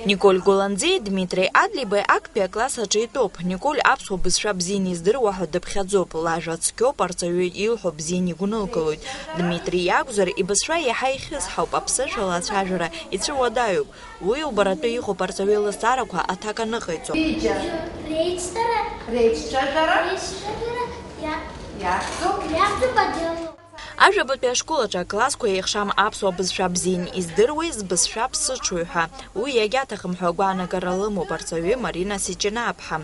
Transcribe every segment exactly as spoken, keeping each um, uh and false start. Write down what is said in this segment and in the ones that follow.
Николь Голанӡиеи Дмитри Адлибеи актәи акласс аҿы итәоуп. Николь аԥсуа бызшәа бзианы издыруа ҳәа дыԥхьаӡоуп, лажәа цқьоуп, арҵаҩы илҳәо бзианы игәнылкылоит. Дмитри иакәзар, ибызшәа иаҳа ихьысҳауп, аԥсышәала ацәажәара ицәыуадаҩуп. Уи убаратәы иҟоуп арҵаҩы лызҵаарақәа аҭак аныҟаиҵо. Ҩыџьа. Реицәажәара. Реицәажәара. Реицәажәара иа-, иахьӡуп. Иахьӡуп адело. Ажәабатәи ашкол аҿы аклассқәа еихшам аԥсуа бызшәа бзиан издыруеи збызшәа ԥсыҽуеи ҳәа. Уи иагьаҭахым ҳәа агәаанагара лымоуп арҵаҩы Марина Сиҷинаԥҳа.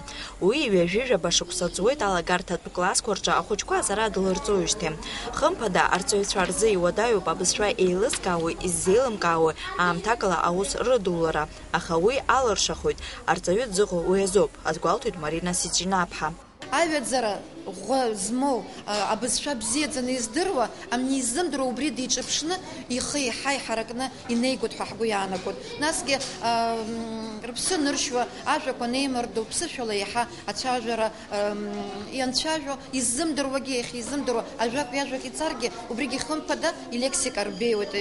Уи ҩажәи жәаба шықәса ҵуеит алагарҭатә классқәа рҿы ахәыҷқәа аҵара дылырҵоижьҭеи. Хымԥада, арҵаҩцәа рзы иуадаҩуп абызшәа еилызкаауеи иззеилымкаауеи аамҭакала аус рыдулара, аха уи алыршахоит, арҵаҩы дзыҟоу уи азоуп, азгәалҭоит Марина Сиҷинаԥҳа. Аҩаӡара ӷәӷәа змоу, а, абызшәа бзиаӡаны издыруа, амни изымдыруа убри диҿыԥшны, ихы еиҳа иҳаракны инеигоит ҳәа ҳгәы иаанагоит. Насгьы, а, м, рыԥсы ныршьуа, ажәақәа неимырдо, ԥсышәала еиҳа ацәажәара, ам, ианцәажәо, иззымдыруагьы иахьизымдыруа ажәак ҩажәак иҵаргьы, убригьы хымԥада илексика рбеиоит.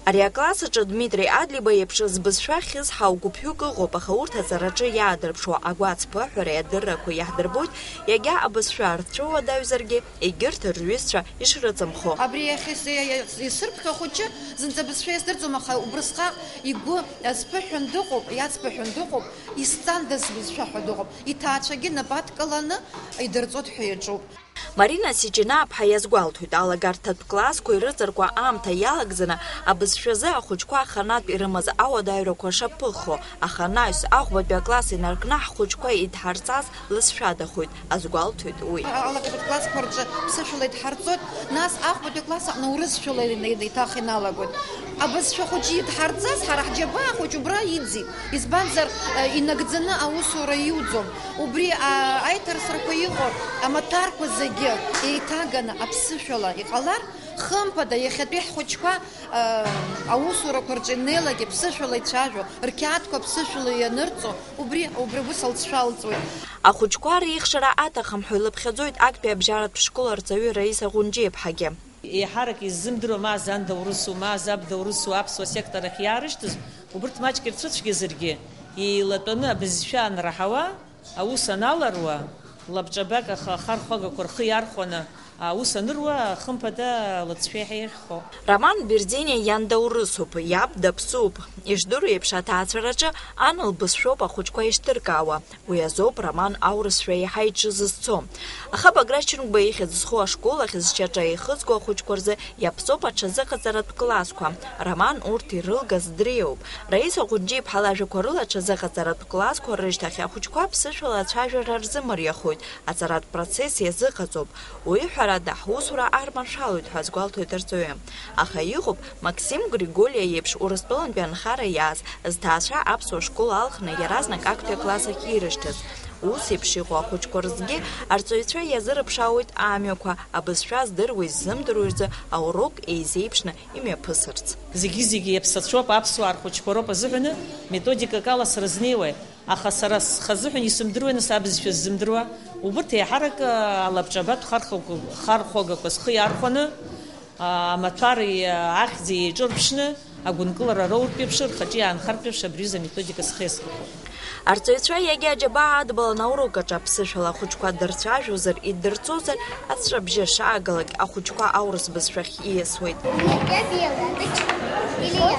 Ари акласс аҿы Дмитри Адлиба иеиԥш збызшәа хьызҳау гәыԥҩык ыҟоуп, аха урҭ аҵараҿы иаадырԥшуа агәаҵԥыҳәареи адыррақәеи иаҳдырбоит, иагьа абызшәа рцәыуадаҩзаргьы, егьырҭ рҩызцәа ишрыҵымхо. Абри иахьа ис-, исырԥхьо ахәыҷы зынӡа абызшәа иаздырӡом, аха убрысҟак игәы азԥыҳәан дыҟоуп, иацԥыҳәан дыҟоуп, исҵандаз сбызшәа ҳәа дыҟоуп. Иҭаацәагьы нап адкыланы идырҵоит ҳәа иаҿуп. Марина Сиҷинаԥҳа иазгәалҭоит, алагарҭатә классқәа ирыҵаркуа аамҭа иалагӡаны абызшәазы ахәыҷқәа аханатә ирымаз ауадаҩрақәа шаԥыххо, аха анаҩс аӷбатәи акласс инаркны ҳхәыҷқәа идҳарҵаз лызшәадахоит, азгәалҭоит уи. Алагарҭатә классқәа рҿы ԥсышәала идҳарҵоит, нас аӷбатәи акласс аҟны урысшәала ин-, ин-, еиҭах иналагоит. Абызшәа хәыҷы идҳарҵаз ҳара ҳџьабаа хәыҷ убра иӡит, избанзар, э, инагӡаны аусура иуӡом. Убри, а, аиҭарсрақәа иҟоу амаҭәарқәа зегьы еиҭаганы аԥсышәала иҟалар, хымԥада, иахьатәи ҳхәыҷқәа, а, аусурақәа рҿы инеилак иԥсышәала ицәажәо, рқьаадқәа аԥсышәала ианырҵо, убри, убри ус алҵшәа алҵуеит. Ахәыҷқәа реихшара аҭахым ҳәа илыԥхьаӡоит актәи абжьаратә школ арҵаҩы Раиса Ӷәынџьиаԥҳагьы. Еиҳарак иззымдыруа, ма зан даурысу, ма заб даурысу аԥсуа сектор ахь иаарышьҭыз, убырҭ маҷк ирцәыцәгьазаргьы, еилатәаны абызшәа анраҳауа, аус аналаруа, лабҿабак аха-, ахархәагақәа рхы иархәаны аус анруа, хымԥада, лыҵшәа еиҳа иахьхо. Роман Бердиниа иан даурысуп, иаб даԥсуп. Ишдыру еиԥш, аҭаацәараҿы ан лбызшәоуп ахәыҷқәа ишдыркаауа. Уи азоуп Роман аурысшәа еиҳа иҽызызцо. Аха Баграт Шьынқәба ихьӡ зху ашкол ахь зшьаҿа еихызго ахәыҷқәа рзы иаԥҵоуп аҽазыҟаҵаратә классқәа. Роман урҭ ирылгаз дреиуоуп. Раиса Ӷәынџьиаԥҳа лажәақәа рыла аҽазыҟаҵаратә классқәа рышьҭахь ахәыҷқәа ԥсышәала ацәажәара рзымариахоит, аҵаратә процесс иазыҟаҵоуп. Уи, ҳәарада, ҳусура арманшәалоит ҳәа азгәалҭоит арҵаҩы. Аха иҟоуп Максим Григориа иеиԥш Урыстәылантәи анхара иааз, зҭаацәа аԥсуа школ алхны иаразнак актәи акласс ахь ирышьҭыз. Ус еиԥш иҟоу ахәыҷқәа рзгьы арҵаҩцәа иазырыԥшаауеит амҩақәа, абызшәа здыруеи ззымдыруеи рзы аурок еизеиԥшны имҩаԥысырц. Зегьы-зегьы иаԥсацәоуп, аԥсуаа рхәыҷқәа роуп азыҳәаны методикак ала срызнеиуеит. Аха сара схазыҳәан исымдыруеи нас абызшәа ззымдыруа? Убырҭ еиҳарак, а, алабҿабатә хархәага-, хархәагақәа схы иархәаны, а, амаҭәари, а, ахьӡи еиҿырԥшны, агәынкылара роуртә еиԥш, рхаҿы иаанхартә еиԥш абри аҩыза аметодика схы иасырхәоит. Арҵаҩцәа иагьа аџьабаа адбалан аурок аҿы аԥсышәала ахәыҷқәа дырцәажәозар, идырҵозар, аҵәҵәабжьы шаагалак ахәыҷқәа аурыс бызшәахь ииасуеит. Или я?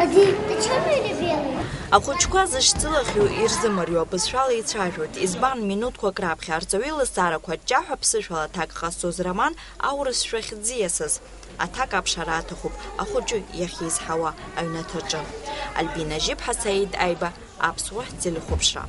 Один. Ты чёрный или белый? Ахәыҷқәа зышьцылахьоу ирзымариоу абызшәала ицәажәоит. Избан, минуҭқәак раԥхьа арҵаҩы лызҵаарақәа ҷҷаҳәа ԥсышәала аҭак ҟазҵоз Роман аурысшәахь дзиасыз? Аҭак аԥшаара аҭахуп ахәыҷы иахьизҳауа аҩнаҭаҿы. Альбина Жьыԥҳа, Саид Аиба, Аԥсуа телехәаԥшра.